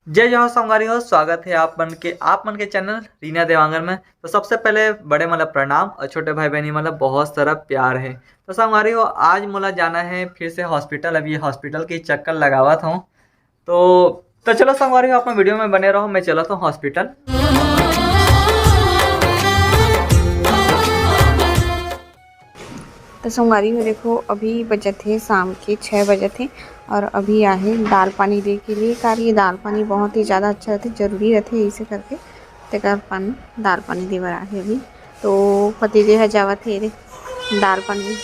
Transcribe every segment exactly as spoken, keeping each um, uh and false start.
जय जोहार संगवारी हो, स्वागत है आप मन के, आप मन के चैनल रीना देवांगन में। तो सबसे पहले बड़े मन ला प्रणाम और छोटे भाई बहनी मन ला बहुत सारा प्यार है। तो संगवारी हो, आज मोला जाना है फिर से हॉस्पिटल। अभी हॉस्पिटल के चक्कर लगावत हूँ। तो तो चलो संगवारी हो, अपना वीडियो में बने रहो, मैं चलत हूँ हॉस्पिटल। तो संगवारी हो, देखो, अभी बजत हे शाम के छः बजत हे और अभी आहे दाल पानी दे के लिए। कार ये दाल पानी बहुत ही ज़्यादा अच्छा रहते, जरूरी रहते, इसे करके तेकर अपन दाल पानी दे बर आहे अभी। तो पति जी ह जावत हे रे दाल पानी।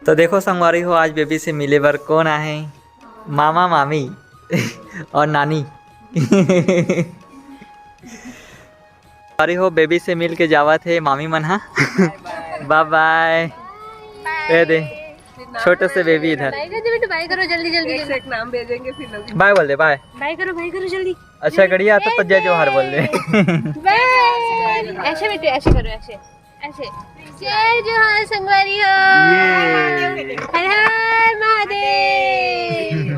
तो देखो संगवारी हो, आज बेबी से मिले बर कौन आहे? मामा, मामी और नानी। अरे हो, बेबी से मिल के जावत हे मामी मन हा। बाय बाय। ए दे, छोटे से बेबी इधर। बाय कर दे बेटा, बाय करो जल्दी जल्दी। एक से एक नाम भेजेंगे फिर लोग। बाय बोल दे, बाय। बाय करो, बाय करो जल्दी। अच्छा, गड़िया आता तो जय जोहार बोल दे। बाय। ऐसे बेटे, ऐसे करो, ऐसे, ऐसे। जय जोहार संगवारी हो। ये। हर हर महादेव।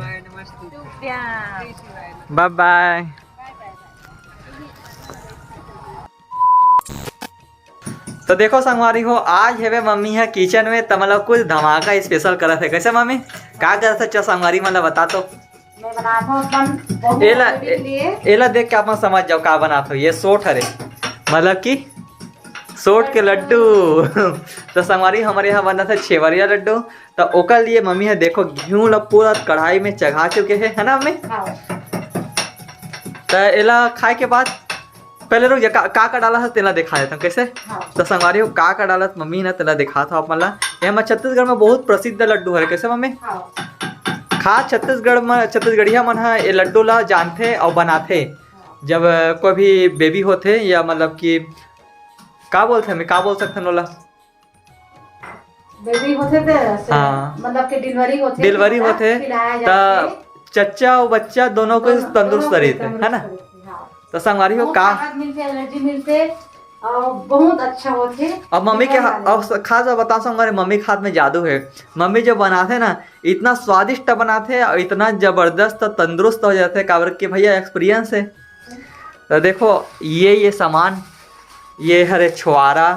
बाय बाय। तो देखो संगवारी हो, आज हेवे मम्मी ह किचन में, त मतलब कुछ धमाका स्पेशल करत हे। कैसे मम्मी, का करत हे? चल संगवारी मन ला बता तो। मैं बनात हूँ अपन बहू एला, बेटी के लिए। एला देख के आप मन समझ जाओ का बनात हो। ये सोट हरे, मतलब कि सोट के लड्डू। तो संगवारी, हमर यहाँ बनत हे छेवरिया लड्डू। तो ओकर लिए मम्मी ह देखो घिऊ ला पूरा कढ़ाई में चढ़ा चुके हे, है ना मम्मी? हाँ। तो एला खाए के बाद पहले रुक जा, का, का, का डाला है तेला दिखा देता हूँ। कैसे? हाँ। तो संगवारी हो, का, का डालत मम्मी ना तेला दिखा था आप मन ला। ये हमर छत्तीसगढ़ में बहुत प्रसिद्ध लड्डू है। कैसे मम्मी? हाँ। खास छत्तीसगढ़ में, छत्तीसगढ़िया मन ह ये लड्डू ला जानथे और बनाथे। हाँ। जब अ, कोई भी बेबी होथे या मतलब कि का बोलथे, मैं का बोल सकथन ओला? बेबी होथे ते ऐसे, हाँ। मतलब कि डिलीवरी होथे, डिलीवरी होथे, खिलाया त जाथे। चच्चा और बच्चा दोनों को दोनों, तंदुरुस्त दोनों को रहिथे, है ना? तंदुरुस्त रहिथे, हाँ। तो संगवारी हो बहुत का? ताकत मिलथे, एनर्जी मिलथे और बहुत अच्छा होथे। अब मम्मी के डिलीवरी हा-, वाले। अब स-, खास बात बताओ संगवारी, मम्मी के हाथ में जादू है। मम्मी जो बनाथे ना, इतना स्वादिष्ट बनाथे और इतना जबरदस्त तंदुरुस्त हो जाथे, काबर के भैया एक्सपीरियंस है। तो देखो, ये, ये सामान, ये हरे छुआरा,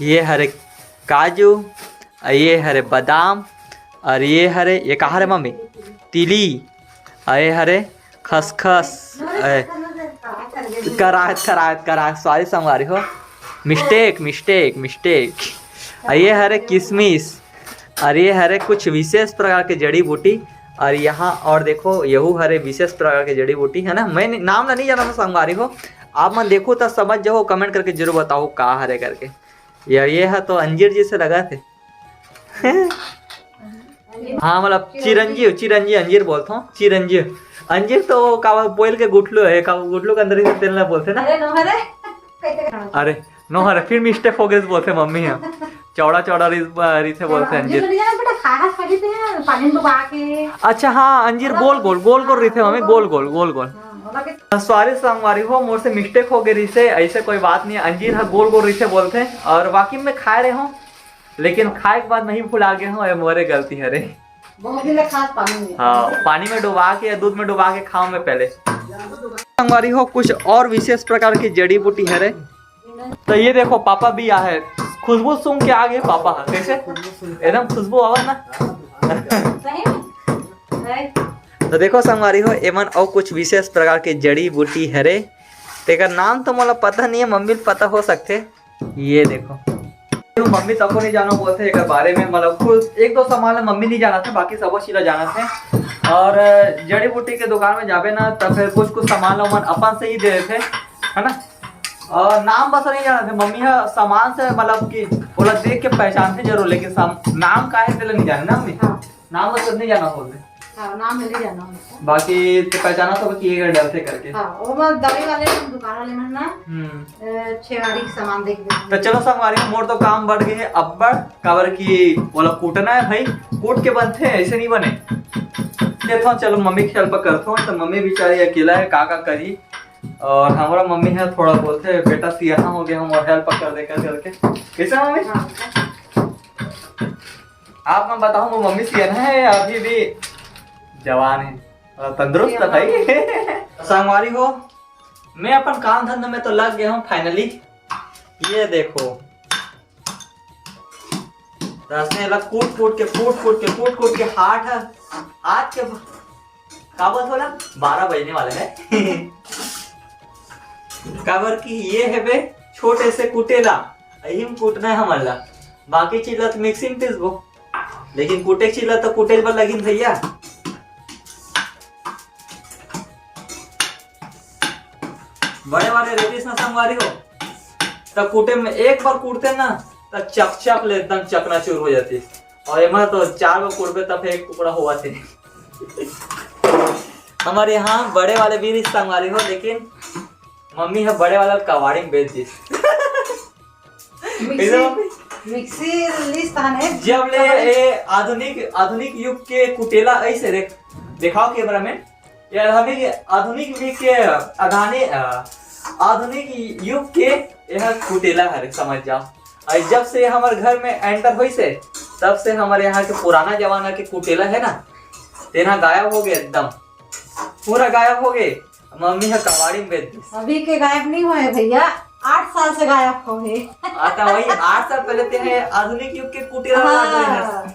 ये हरे काजू, अ ये हरे बादाम, और ये हरे, ये का हरे मम्मी? तिली, अ ये हरे खसखस, अ करात, करात, करात, सॉरी संगवारी हो, मिस्टेक, मिस्टेक, मिस्टेक। अ ये हरे किशमिश, और ये हरे कुछ विशेष प्रकार के जड़ी बूटी। और यहाँ और देखो, यहू हरे विशेष प्रकार के जड़ी बूटी, है ना। मैं नि-, नाम ला नहीं जाना था संगवारी हो, आप मन देखो तो समझ जाओ, कमेंट करके जरूर बताओ का हरे करके। यार ये है तो अंजीर जैसे लगा थे। हाँ, मतलब चिरंजीव, चिरंजीव अंजीर बोलता हूँ, चिरंजीव। अंजीर तो का बोल के गुठलू है, का गुठलू के अंदर ही तेल ना बोलते ना। अरे नो हरे, कैसे करना? अरे नो हरे, फिर मिस्टेक हो गई बोलते मम्मी है। चौड़ा चौड़ा रिस-, रिथे बोलते हैं अंजीर। अंजीर। नहीं जाना बेटा, खाना खरीदते हैं, पानी में डुबा के। अच्छा हाँ, अंजीर गोल गोल, गोल गोल रिथे मम्मी, गोल गोल, गोल गोल। हाँ, बोला कि सॉरी संगवारी हो, मोर से मिस्टेक हो गई रिसे, ऐसे कोई बात नहीं है। अंजीर हा गोल गोल रिसे बोलथे और वाकई में खाए रहे हो, लेकिन खाए के बाद नहीं भुला गए हो, ये मोरे गलती हरे। बहुत दिन ले खास पानी में। हाँ, पानी में डुबा के या दूध में डुबा के खाओ मैं पहले। संगवारी हो, कुछ और विशेष प्रकार की जड़ी बूटी हरे। तो ये देखो पापा भी आ है, खुशबू सूंघ के आ गए पापा। कैसे? एकदम खुशबू आवा ना। सही में? है। तो देखो संगवारी हो, एमन अउ कुछ विशेष प्रकार के जड़ी बूटी हरे, तेकर नाम तो मोला पता नहीं है, मम्मी ल पता हो सकथे। ये देखो, मम्मी तको नहीं जानो बोलथे एकर बारे में, मतलब कुछ एक दो सामान ल मम्मी नहीं जानथे, बाकी सबो चीज ल जानथे। और जड़ी बूटी के दुकान में जाबे ना, त फिर कुछ कुछ सामान ल ओमन अपन से ही दे देथे, है ना। और नाम बस नहीं जानथे मम्मी ह, सामान से मतलब कि ओला देख के पहचानथे जरूर, लेकिन सम-, नाम का है तेला नहीं जाने ना मम्मी। हाँ। नाम बस नहीं जाना बोलथे। हाँ, नाम नहीं जाना उनको। बाकी तो पहचाना सब कि ये डरथे करके। हाँ, वो बस दवाई वाले मन, दुकान वाले मन ना, हम्म। अ, छेवारी के सामान देख देथे। तो चलो संगवारी, मोर तो काम बढ़ गए है अब्बड़, काबर कि ओला कूटना है भाई, कूट के बनथे, ऐसे नहीं बने। देखो, चलो मम्मी की हेल्प करथो, तो मम्मी बेचारी अकेला है, का का करी। और हमारा मम्मी है थोड़ा बोलथे, "बेटा सियाना हो गया, हम और हेल्प कर दे," कर करके। कैसे मम्मी? हाँ। आप मैं बताऊँ, वो मम्मी सियाना है या अभी भी जवान है? मतलब तंदुरुस्त तो है ही। संगवारी हो, मैं अपन काम धंधा में तो लग गया हूँ finally। ये देखो, दसने लग कूट कूट के, कूट कूट के, कूट कूट के हाथ, हाथ के का बोलत होला, बारह बजने वाला है। काबर कि ये है बे छोटे से कुटेला, यही में कूटना है हमन ला। बाकी चीज ला तो मिक्सी में पीसबो, लेकिन कूटे चीज ला तो कूटे बर लगिन भैया। बड़े वाले रेतीस ना संगवारी हो, तब कूटे में एक बार कूटते ना, तब चकचक ले एकदम चकनाचूर हो जाती। और एमा तो चार बार कूटबे तब एक टुकड़ा होवत हे। हमर यहाँ बड़े वाले भी रिस संगवारी हो, लेकिन मम्मी ह बड़े वाला कबाड़ी में बेच दिस। मिक्सी, एकदम मिक्सी लिस ताने। जब ले ये आधुनिक, आधुनिक युग के कुटेला ऐसे देख, देखाव कैमरा में, ये आधुनिक, आधुनिक युग के अदाने, अ, आधुनिक युग के यह कुटेला हरे, समझ जाओ। और जब से हमर घर में enter होइस हे, तब से हमर यहाँ के पुराना जमाना के कुटेला है ना, तेना गायब हो गए एकदम, पूरा गायब हो गए। मम्मी ह कबाड़ी में बेच दिस। अभी के गायब नहीं होए भैया, आठ साल से गायब होए। आ, त वही आठ साल पहले ते है आधुनिक युग के कुटेला वाला हाँ।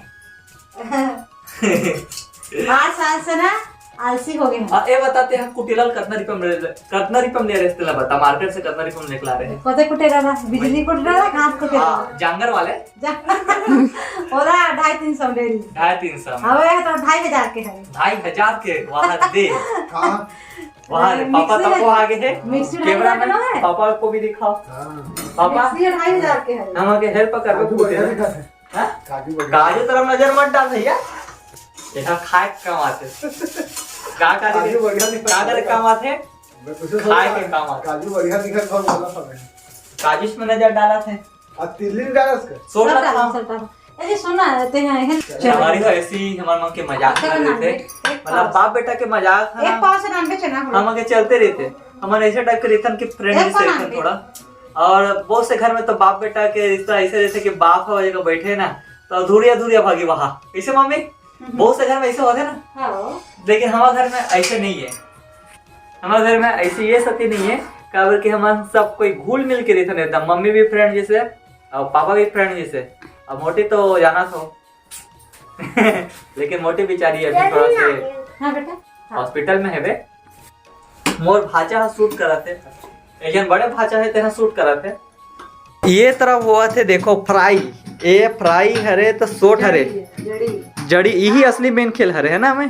जो है। आठ साल से ना आलसी हो गए हैं। आ, ए बताते हैं कुटेला ल कतना रुपया में ले, कतना रुपया में ले रहे थे, बता, मार्केट से कतना रुपया में लेके ला रहे हैं? कते कुटेला ला? बिजली कुटेला ला, हाथ कुटेला ला? हाँ, जांगर वाले। जा-, ओला ढाई तीन सौ ले ली। ढाई तीन सौ में। अब ये तो ढाई हजार के है। ढाई हजार के, वहाँ दे। हाँ। वहाँ दे, पापा मिक्सी तब को आगे है। मिक्सी ढाई कैमरा हजार मैन, के ना है? पापा को भी दिखाओ। हाँ। पापा, मिक्सी ढाई हजार के है। हम आगे हेल्प कर काजू कुटेला। बढ़िया दिखा है। हाँ? काजू बढ़िया। काजू तरफ नजर मत डाल भैया, ये सब खाए के काम आते। का, का काजू दे-, बढ़िया दिखा का करे है। काम आते? मैं कुछ खाए सोचा, के काम आते। काजू बढ़िया दिखा, बहुत बोला था मैंने। काजू में नजर डाला थे। आ, तिल्ली डाला उसका? सोच सब रहा डाल, था। सब डाल। ए जी, सुन ना, ते हैं, हैं। हमारी तो ऐसी हमारे मन के मजाक अच्छा, कर रहे थे। एक, एक मतलब, पाव। बाप बेटा के मजाक है एक ना, पाव से नान के चना हम आगे चलते रहते। हमारे ऐसे टाइप के रहते हैं कि फ्रेंड एक जैसे पाव रहते नान हैं के। थोड़ा। और बहुत से घर में तो बाप बेटा के रिश्ता ऐसे रहते कि बाप है जगह बैठे ना, तो अधूरिया अधूरिया भागी वहाँ। कैसे मम्मी? हम्म। बहुत से घर में ऐसे होते ना। हाँ। लेकिन हमारे घर में ऐसे नहीं है। हमारे घर में ऐसी ये सती नहीं है, काबर कि हम सब कोई घुल मिल के रहते हैं एकदम। मम्मी भी फ्रेंड जैसे और पापा भी फ्रेंड जैसे। अब मोटी तो जाना तो, लेकिन मोटी बेचारी अभी थोड़ा से हाँ बेटा, हाँ। हॉस्पिटल में है बे। मोर भाचा ह शूट करत हे, एक जन बड़े भाचा है, तेना शूट करत हे। ये तरफ होवत हे, देखो फ्राई, ये फ्राई हरे तो शॉट हरे, जड़ी, जड़ी। जड़ी, इही असली मेन खेल हरे, है ना? हमें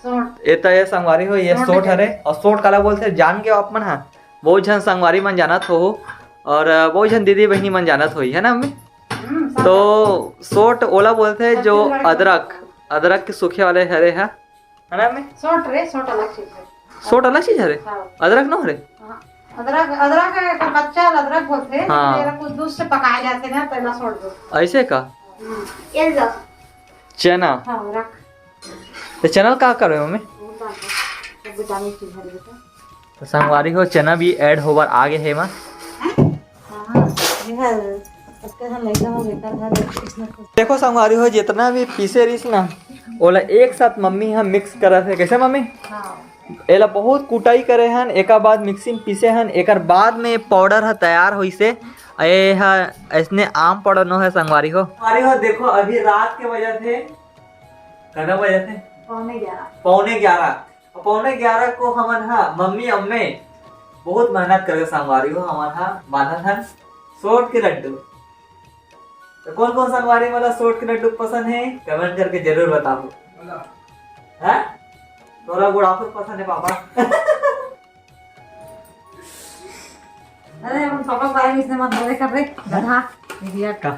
शॉट। ये तो ये संगवारी हो, ये शॉट शॉट हरे। और शॉट काला बोलते हैं, जान के आप मन, हाँ, बहुत झन संगवारी मन जानत हो, और बहुत झन दीदी बहिनी मन जानत होही, है ना मम्मी? हम्म, शॉट। तो शॉट ओला बोलते हैं जो अदरक, अदरक के सूखे वाले हरे है, है ना मम्मी? शॉट रे, शॉट अलग चीज है। शॉट अलग चीज हरे? हाँ। अदरक न हरे? हाँ। अदरक, अदरक का कच्चा अदरक बोलते हैं, हाँ। लेकिन कुछ दूध से पकाए जाते हैं ना, पहला शॉट दो। ऐसे का? हम्म। ये लो। चना। हाँ, रख। तो चना का करबे मम्मी? वो डाल दो। सब विटामिन चीज है बेटा। तो संगवारी हो, चना भी ऐड होबर आगे है एमा। हाँ, ये है। उसके साथ लइका हो, बेटा था, तो इसमें कुछ देखो संगवारी हो, जितना भी पीसे रहिस ना, ओला एक साथ मम्मी ह मिक्स करत हे। कैसे मम्मी? हाँ। एला बहुत कुटाई करे हन, एकर बाद मिक्सी में पीसे हन, एकर बाद में पाउडर ह तैयार होइसे। ए ह ऐसने आम पाउडर नो है संगवारी हो। संगवारी हो, देखो अभी रात के बजत हे, कतना बजत हे? पौने ग्यारह। पौने ग्यारह। पौने ग्यारह को हमन हा, मम्मी अम्मे बहुत मेहनत करके संगवारी हो, हमन हा बांधत हन सोट के लड्डू। तो कौन कौन संगवारी मन ला सोट के लड्डू पसंद है, कमेंट करके जरूर बताओ। हाँ? तोरा गुड़ाखो पसंद है पापा? अरे, अपन पापा के बारे में इसने मत बोले कर रे, गधा, idiot। का?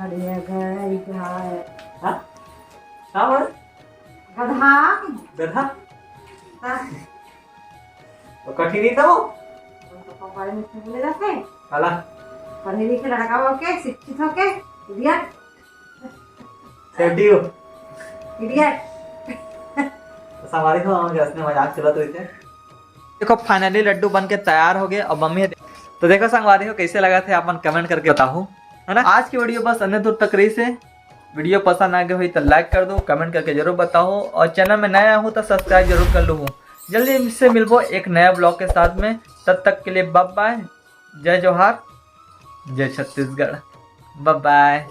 अरे, गधा, हाँ? का बोल? गधा। गधा? हाँ। तो कठिन ही था वो। अपन तो पढ़े लिखे बोले जाते हैं। काला? पढ़े लिखे लड़का होके, शिक्षित होके, idiot। सेठी हो। Idiot। तो संगवारी हो, हम असने मजाक चलत रहिथे। देखो, finally लड्डू बन के तैयार हो गए। अब मम्मी, तो देखो संगवारी हो, कैसे लगा थे, अपन कमेंट करके बताओ, है ना? आज की वीडियो बस अन्य दूर तक रही से। वीडियो पसंद आ गए हुई तो लाइक कर दो, कमेंट करके जरूर बताओ, और चैनल में नया हो तो सब्सक्राइब जरूर कर लो। जल्दी से मिलबो एक नया ब्लॉग के साथ में। तब तक के लिए बाय बाय, जय जोहार, जय छत्तीसगढ़, बाय बाय।